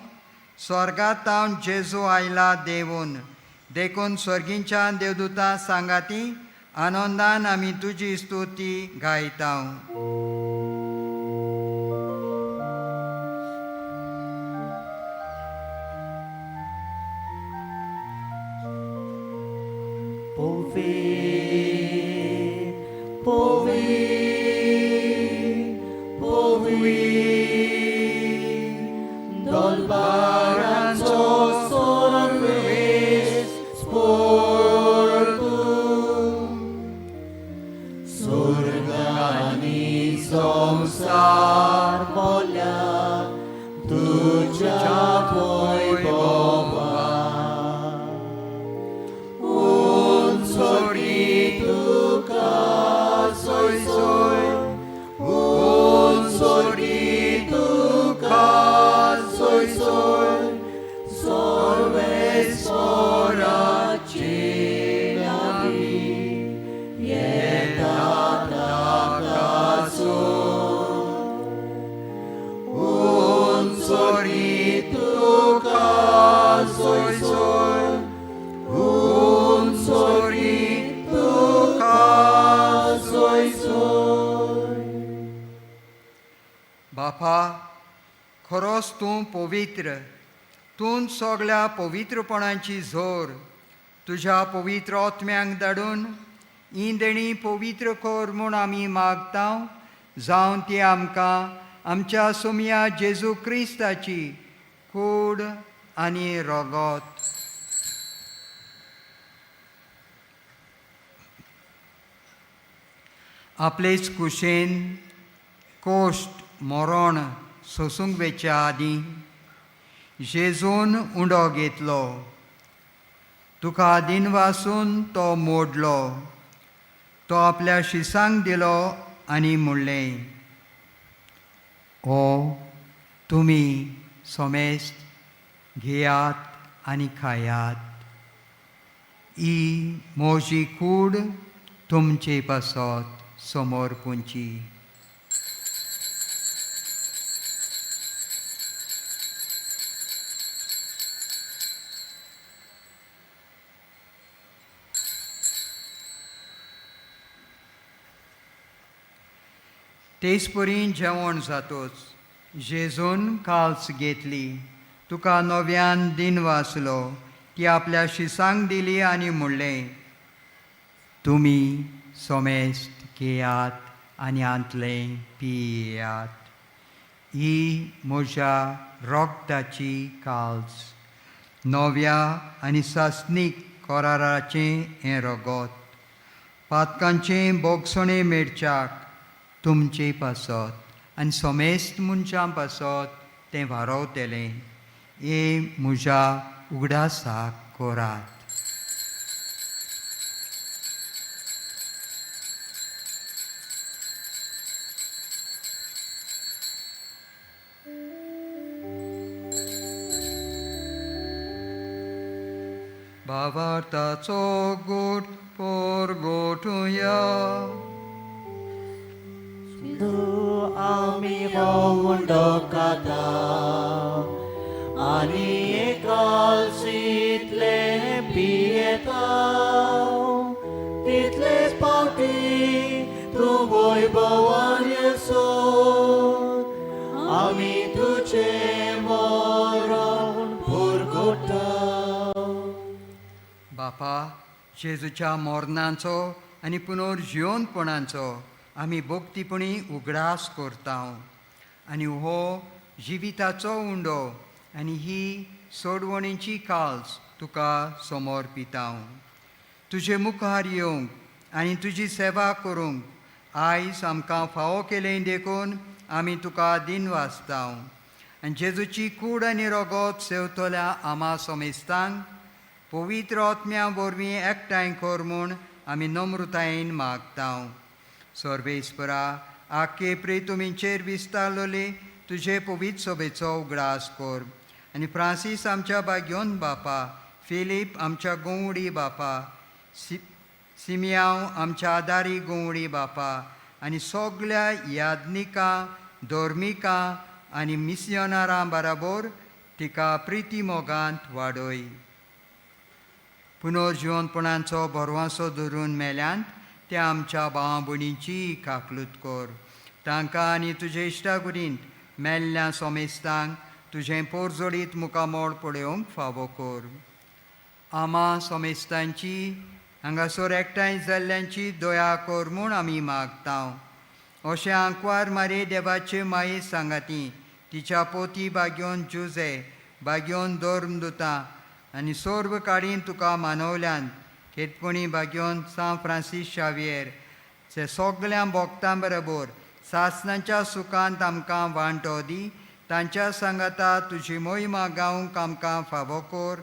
स्वर्गांत जेजू आयला देवून. देखून स्वर्गींच्या देवदूतां सांगाती आनंदान आमी तुजी स्तुती गायता. Povi, povi, povi, dolbaranzo sorves sportu. Surgani संसार बोल्या तुझ्या Vaibhava. Unsori tuka soy soy, unsori tuka soy soy, sorve sora chinavi, yeta takasu. Unsori tuka soy soy, unsori tuka soy soy. बापा, खरोच तूं पवित्र, तूं सगळ्या पवित्रपणाची जोर. तुज्या पवित्र आत्म्यांक धाडून ही देणी पवित्र कर म्हूण आमी मागता, जावन ती आमकां आमच्या सोमया जेजू क्रिस्ताची कूड आनी रगत आपलेच कुशेन कोश्ट मरण सोसूंक वेच्या आदीं जेजून उंडो घेतलो, तुका दिनवासून तो मोडलो, तो आपल्या शिसांक दिलो आनी म्हणलें, ओ तुमी समेस्त घेयात आनी खायात, ही म्हजी कूड तुमचे पासत समोर पुंची. तेच परी जेवण जातोच जेजून काल्स घेतली, तुका नव्यान दिन वाचलो, ती आपल्या शिसांक दिली आनी म्हणलें, तुमी सोमेस्त घेयात आनी आंतलें पियात. ही म्हज्या रोगताची काल्स नव्या आनी सासणीक कराराचें हें रगत पातकांचें बोगसणें मेळच्याक तुमचे पासत आनी समेस्त मनशां पासत तें वारवतलें. हें म्हज्या उगडासाक करात. भावार्थाचो गोट पोरगोटुया. तूं आमी हो खाता आनी एकालसीतले पियेता तितलेच पावटी तूं वैभवान येसो आमी तुजें मरण पुरगोटा. बापा, जेजूच्या मरणाचो आनी पुनर्जिवनपणाचो आमी भक्तीपणी उगडास करता आनी हो जिविताचो उंडो आनी ही सोडवणीची काल्स तुका समर्पिता. तुजे मुखार येवंक आनी तुजी सेवा करूंक आयज आमकां फावो केलें देखून आमी तुका दिनवासता. आनी जेजूची कूड आनी रगत सेवतल्या आमा समेस्तांक पवित्र आत्म्या वरवीं एकठांय कर म्हूण आमी नम्रतायेन मागता. सर्वेस्परा, आखे प्रेतुमीचेर विस्तारलोले तुजे पवित्र सभेचो उगडास कर आनी फ्रांसीस आमच्या बाग्योन बापा, फिलीप आमच्या गोवडी बापा, सिमियांव आमच्या आदारी गोवडी बापा आनी सगल्या याज्ञिकां, धर्मिकां आनी मिसियोनारां बराबर तिका प्रिती मोगांत वाडय. पुनर्जिवनपणाचो भरवासो धरून मेल्यांत त्या आमच्या भावा भयणींची काकलूत कर. तांकां आनी तुजे इश्टागुरींत मेल्ल्या सोमेस्तांक तुजें पोरजोडीत मुखामोळ पळोवंक फावो कर. आमा सोमेस्तांची हांगासर एकठांय जाल्ल्यांची दया कर म्हूण आमी मागता. अशें आंकवार मारे देवाचे माये सांगाती तिच्या पोती बागयोन जुजे बागयोन धर्मदुतां आनी सर्व काडीन तुका मानवल्यान खेतपणी बागयोन सांत फ्रांसीस शावियेर ते सगळ्या भोक्तां बरोबर सासणाच्या सुखांत आमकां वांटो दी. तांच्या सांगाता तुजी मोहिमा गावंक आमकां फावो कर.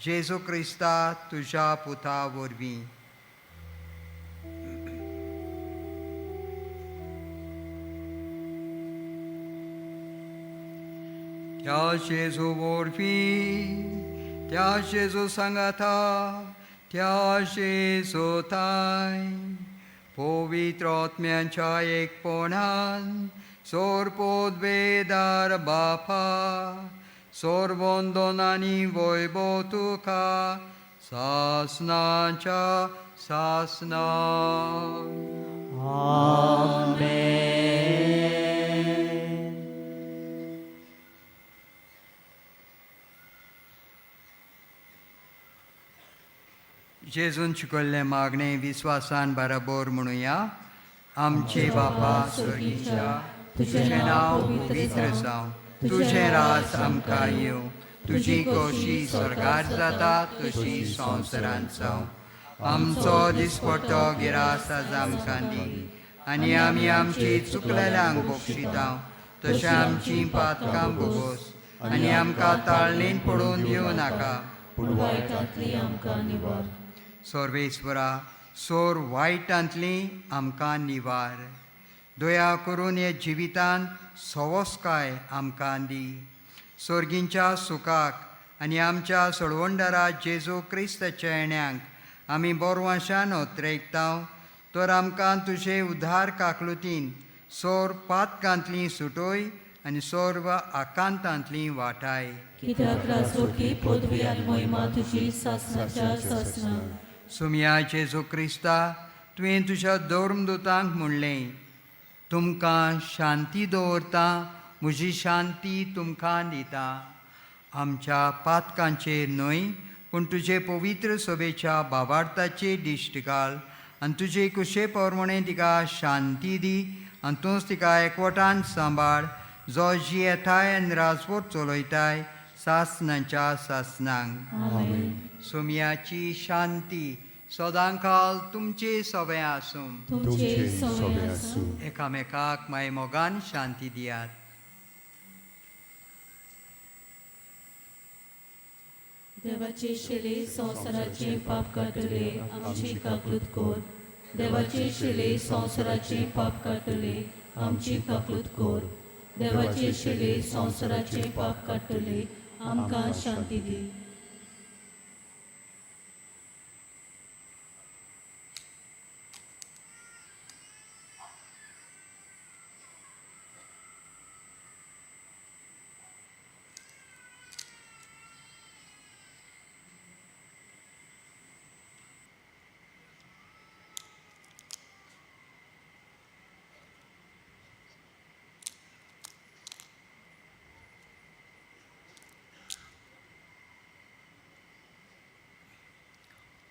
जेजू क्रिस्ता तुज्या पुता वरवीं. त्या जेजू वरवीं, त्या जेजू सांगाता, त्या जेजू ताय पवित्र आत्म्यांच्या एकपणान सोरपोदवेदार बापा सोरवंदनानी वैभव तुका सासनाच्या सासना. आमेन. जेजून शिकयल्लें मागणें विस्वासान बराबर म्हणुया. आमचे बापा स्वर्गीच्या, तुजें नांव पवित्र जावं, तुजें राज आमकां येवं, तुजी खोशी स्वर्गार जाता तशी संवसारांत जावं. आमचो दिसपट्टो गिरास आज आमकां दी आनी आमी आमची चुकलेल्यांक बक्षिता तशें आमची पातकां भोगोस आनी आमकां ताळणीन पडून दिवं नाका, पूण वायटांतली आमकां निवार. सर्वेस्वरा, सोर वायटांतली आमकां निवार. दया करून हे जिवितांत सवस्काय आमकां दी. सोर्गींच्या सुखाक आनी आमच्या सोडवणदारा जेजू क्रिस्ताच्या येण्याक आमी बोरवाशान ओतरेकता तर आमकां तुजे उद्धार काकलुतीन सोर पातकांतली सुटोय आनी सोर्व आकांतांतली वाटाय. कित्याक राजवटी, पदवी आनी मोहिमा तुजी सासणाच्या सासणाक. सुमया जेजू क्रिस्ता, तुवें तुज्या धर्मदुतांक म्हणलें, तुमकां शांती दवरता, म्हजी शांती तुमकां दिता. आमच्या पातकांचेर न्हय पूण तुजे पवित्र सभेच्या भावार्थाचे दिश्ट घाल आनी तुजे कुशे प्रमाणे तिका शांती दी आनी तूंच तिका एकवटान सांबाळ. जो जियेताय आनी राजवट चलयताय सासणाच्या सासणांक. आमेन. सुम्याची शांती सदांकाल तुमचे सवे आसूं. तुमचे सवे आसूं. एकामेकाक माय मोगान शांती दियात. देवाचे शिले संवसाराचे पाप काडटले, आमची काकूत कोर. देवाचे शिले संवसाराचे पाप काडटले, आमची काकूत कोर. देवाचे शिले संवसाराचे पाप काडटले, आमकां शांती दी.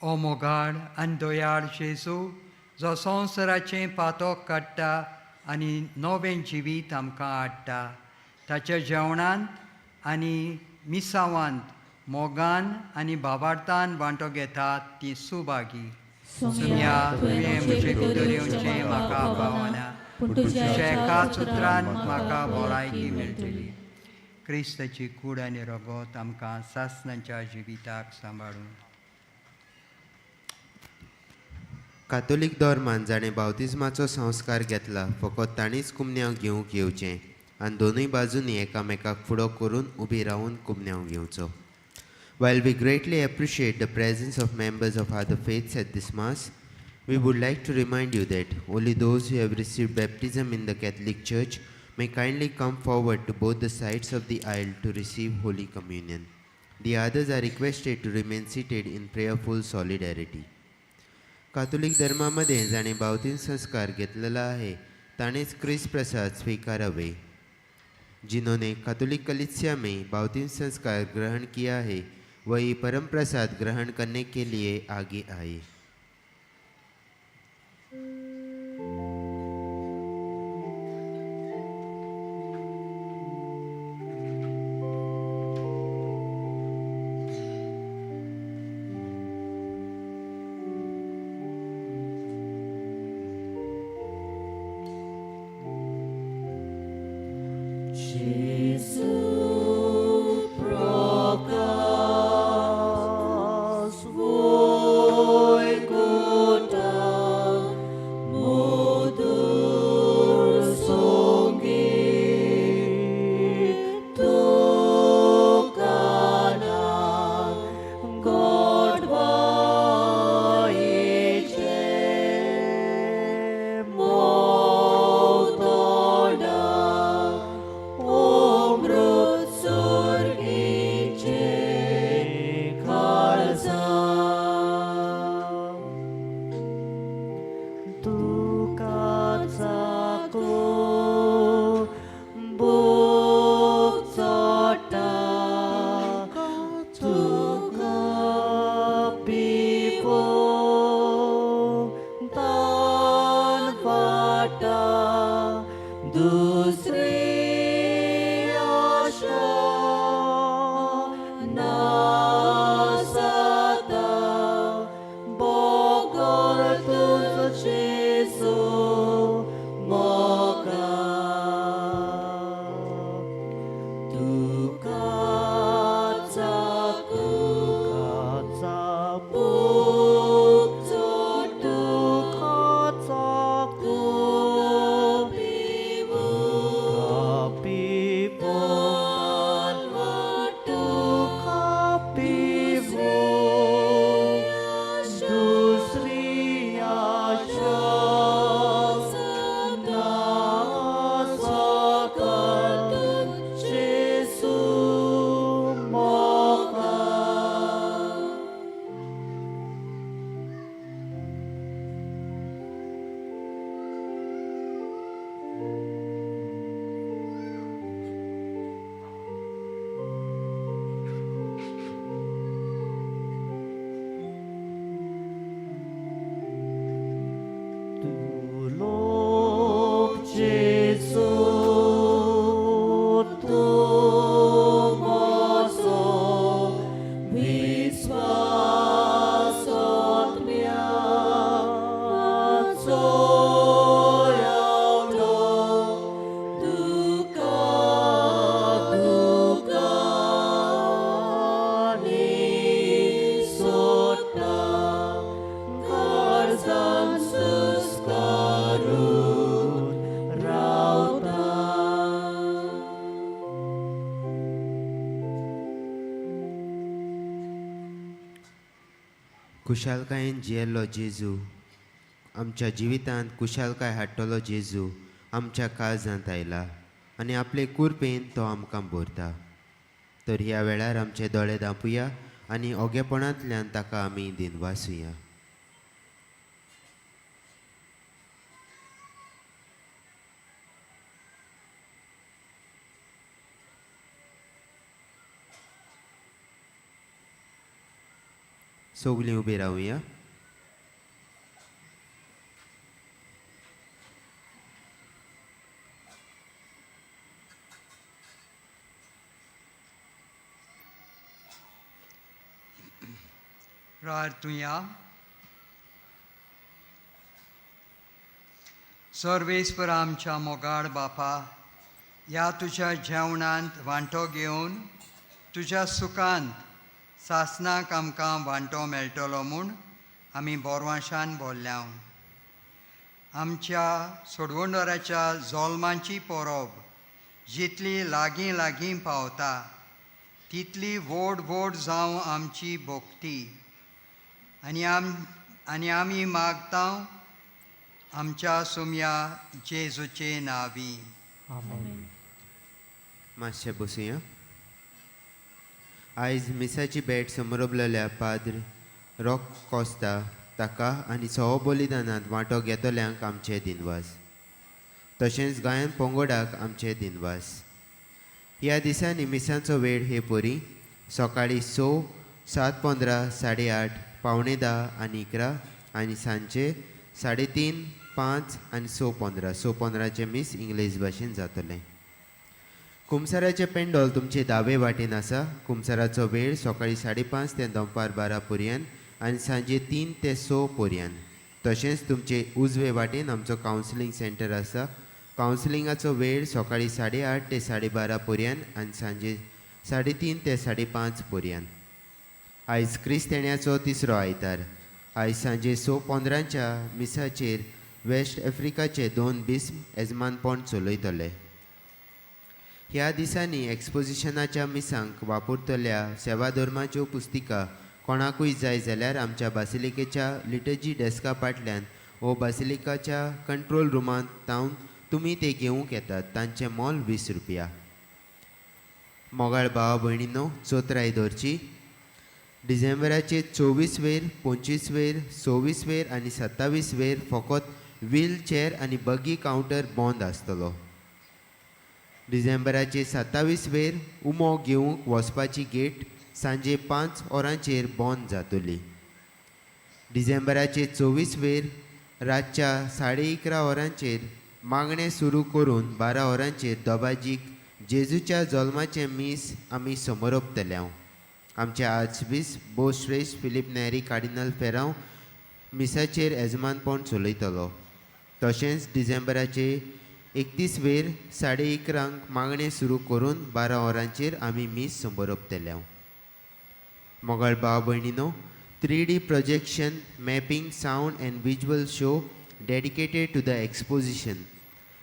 ओ मोगाळ आनी दयाळ जेजू, जो संवसाराचें पातोक काडटा आनी नवें जिवीत आमकां हाडटा, ताच्या जेवणांत आनी मिसावांत मोगान आनी भावार्थान वांटो घेतात ती सुभागी. सुम्या, तुवें म्हजे भितर येवचें म्हाका पावना, पूण तुज्या तुज्या एकाच उतरान म्हाका भलायकी मेळटली. क्रिस्ताची कूड आनी रगत आमकां सासणाच्या जिविताक सांबाळून. कातोलीक धर्मान जाणें बावतिज्माचो संस्कार घेतला फकत तांणीच कुमन्यांव घेवंक येवचें आनी दोनूय बाजूंनी एकामेकाक फुडो करून उबी रावून कुमन्यांव घेवचो. While we greatly appreciate the presence of members of other faiths at this Mass, we would like to remind you that only those who have received baptism in the Catholic Church may kindly come forward to both the sides of the aisle to receive Holy Communion. The others are requested to remain seated in prayerful solidarity. कातोलीक धर्मामध्ये जाणे बावतीन संस्कार घेतलेला आहे ताणेच क्रिस्त प्रसाद स्वीकारावे. जिन्होंने कैथोलिक कलीसिया में बावतीन संस्कार ग्रहण किया है वही परम प्रसाद ग्रहण करने के लिए आगे आए. खुशालकायेन जियेल्लो जेजू आमच्या जिवितांत खुशालकाय हाडटलो जेजू आमच्या काळजांत आयला आनी आपले कुरपेन तो आमकां भरता. तर ह्या वेळार आमचे दोळे धांपुया आनी ओगेपणांतल्यान ताका आमी दिनवासुया. सगलीं उबी रावया. प्रार्थुया. सर्वेस्पर आमच्या मोगाळ बापा, ह्या तुज्या जेवणांत वांटो घेवन तुज्या सुखांत सासणाक आमकां वांटो मेळटलो म्हूण आमी बोरवाशान बोल्ल्या. आमच्या सोडवणदाराच्या जोल्माची परब जितली लागीं लागीं पावता तितली व्हड व्हड जावं आमची भक्ती आनी आमी मागता आमच्या सुमया जेजूचे नावी. मातशें बसुया. आयज मिसाची भेट समरबलेल्या पाद्र रॉक कोस्ता ताका आनी सहो बलिदानांत वांटो घेतल्यांक आमचे दिनवास, तशेंच गायन पंगोडाक आमचे दिनवास. ह्या दिसांनी मिसांचो वेळ हे परी सकाळीं 6, 7:15, 8:30, 9:45 आनी 11 आनी सांजचे 3:30, 5 आनी 6:15. 6:15 मीस इंग्लीश भाशेन जातलें. कुमसाराचें पेंडोल तुमचे दावे वाटेन आसा. कुमसाराचो वेळ सकाळीं 5:30 ते दनपार 12 पर्यंत आनी सांजे 3 ते 6 पर्यंत. तशेंच तुमचे उजवे वाटेन आमचो कावन्सिलींग सेंटर आसा. कावन्सिलिंगाचो वेळ सकाळीं 8:30 ते 12:30 पर्यंत आनी सांजे 3:30 ते 5:30 पर्यंत. आयज क्रिस्तेण्याचो तिसरो आयतार. आयज सांजे 6:15 मिसाचेर वेस्ट आफ्रिकाचे 2 बिस्म येजमानपण चलयतले. ह्या दिसांनी एक्सपोजिशनाच्या मिसांक वापरतल्या सेवाधर्माच्यो पुस्तिका कोणाकूय जाय जाल्यार आमच्या बासिलिकेच्या लिटर्जी डेस्का फाटल्यान वो बासिलिकाच्या कंट्रोल रुमांत तावन तुमी ते घेवंक येतात. तांचें मोल 20 रुपया. मोगाळ भावा भयणीनो, चोत्राय दवरची. डिसेंबराचे 24 वेर, 25 वेर, 26 वेर आनी 27 वेर फकत व्हील चॅर आनी बगी कावंटर बंद आसतलो. डिसेंबराचे 27 वेर उमो घेवंक वचपाची गेट सांजे 5 वरांचेर बंद जातली. डिसेंबराचे 24 वेर रातच्या 11:30 वरांचेर मागणें सुरू करून 12 वरांचेर दोबाजीक जेजूच्या जल्माचें मीस आमी समरोपतले. आमचे आर्चबीस भोवश्रेश्ठ फिलीप नेरी कार्डिनल फेरांव मिसाचेर येजमानपण चलयतलो. तशेंच डिसेंबराचे 31 वेर 11:30 मागणें सुरू करून 12 वरांचेर आमी मीस समरोपतले. मोगाळ भाव भयणीनो, 3D projection, mapping, sound and visual show dedicated to the exposition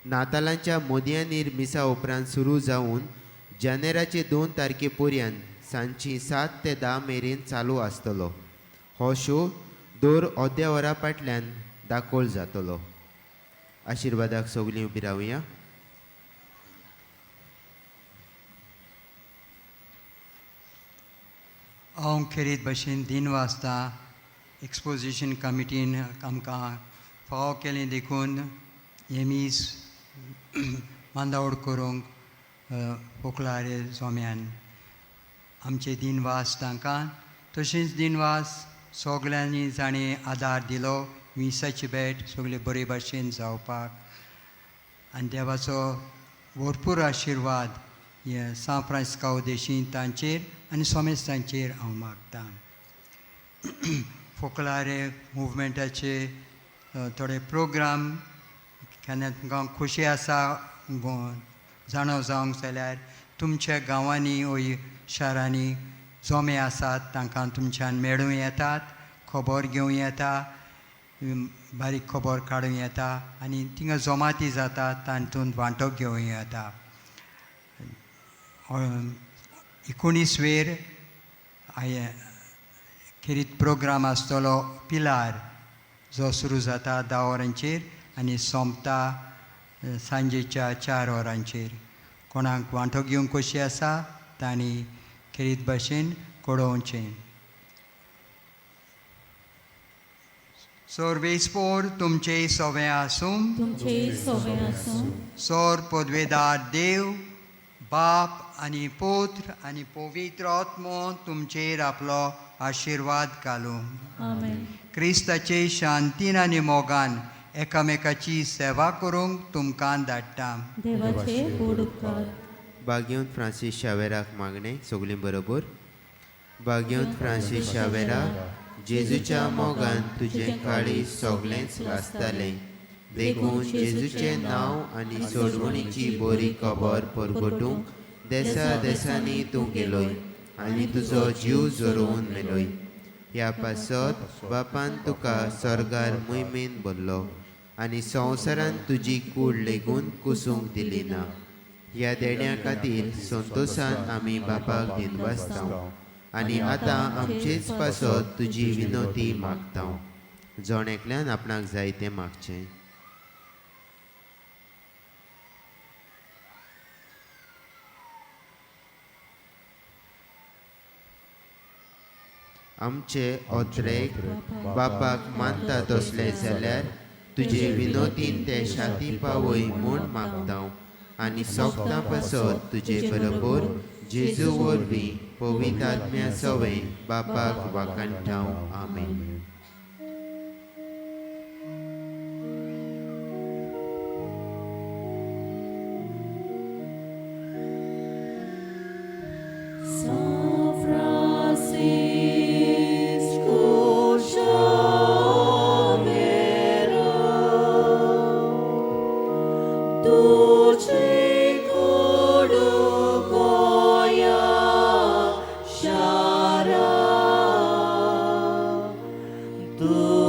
नातालांच्या मोदयानीर मिसा उपरांत सुरू जावन जानेराचे 2 तारखे पर्यंत सांजची 7 ते 10 मेरेन चालू आसतलो. हो शो दर अर्द्या वरा फाटल्यान दाखोल जातलो. आशिर्वादाक सगलीं उबी रावया. हांव खेरीत भशेन दिन वाजता एक्सपोजिशन कमिटीन आमकां फावो केलें देखून हें मीस मांदावड करूंक फोकलारे जोम्यान आमचे दिनवास तांकां. तशेंच दिनवास सगल्यांनी जाणें आदार दिलो मिसाची भेट सगळे बरे भाशेन जावपाक आनी देवाचो भरपूर आशिर्वाद हे सांत फ्रांसिस्काव देशी तांचेर आनी सोमेस्तांचेर हांव मागतां. फोकलारे मुवमेंटाचे थोडे प्रोग्राम केन्ना तुमकां खोशी आसा जाणो जावंक जाल्यार तुमच्या गांवांनी वो शारांनी जोमे आसात तांकां तुमच्यान मेळूं येतात, खबर घेवं येता, बारीक खबर काडूं येता आनी थिंगा जोमाती जाता तातूंत वांटो घेवं येता. 19 वेर खेरीत प्रोग्राम आसतलो पिलार जो सुरू जाता 10 वरांचेर आनी सोंपता सांजेच्या 4 वरांचेर. कोणाक वांटो घेवंक कशी आसा तांणी खेरीत भाशेन कळोवचें. सोर्वेस्पोर तुमचे सोवे आसूं. तुमचे सोवे आसूं. सोर पदवेदार देव बाप आनी पुत्र आनी पवित्र आत्मो तुमचेर आपलो आशिर्वाद घालूं. आमेन. क्रिस्ताचे शांतीन आनी मोगान एकामेकाची सेवा करूंक तुमकां धाडटा. देवाचे व्हड उपकार. बागेवन फ्रांसीस शावेराक मागणें सगळीं बरोबर. बागेवन फ्रांसीस शावेरा, जेजूच्या मोगान तुजें काळीज सगळेंच लासतालें, देखून जेजूचें नांव आनी सोडवणीची बरी खबर परगटूंक देसा देसांनी तूं गेलोय आनी तुजो जीव झरोवन मेलोय. ह्या पासत बापान तुका स्वर्गार मोहिमेन भरलो आनी संवसारान तुजी कूड लेगून कुसूंक दिली ना. ह्या देण्या खातीर संतोसान आमी बापाक दिनवासता आनी आतां आमचेच पासत तुजी विनोती मागता. जण एकल्यान आपणाक जाय तें मागचें. आमचे ओत्रेक बापाक मानता तसले जाल्यार तुजे विनोतीन ते शाती पावय म्हूण मागता आनी सोगतां पासत तुजे बरोबर जेजू वरवीं पवित्र आत्म्या सवें बापाक वाखाणटा. आमेन. Tu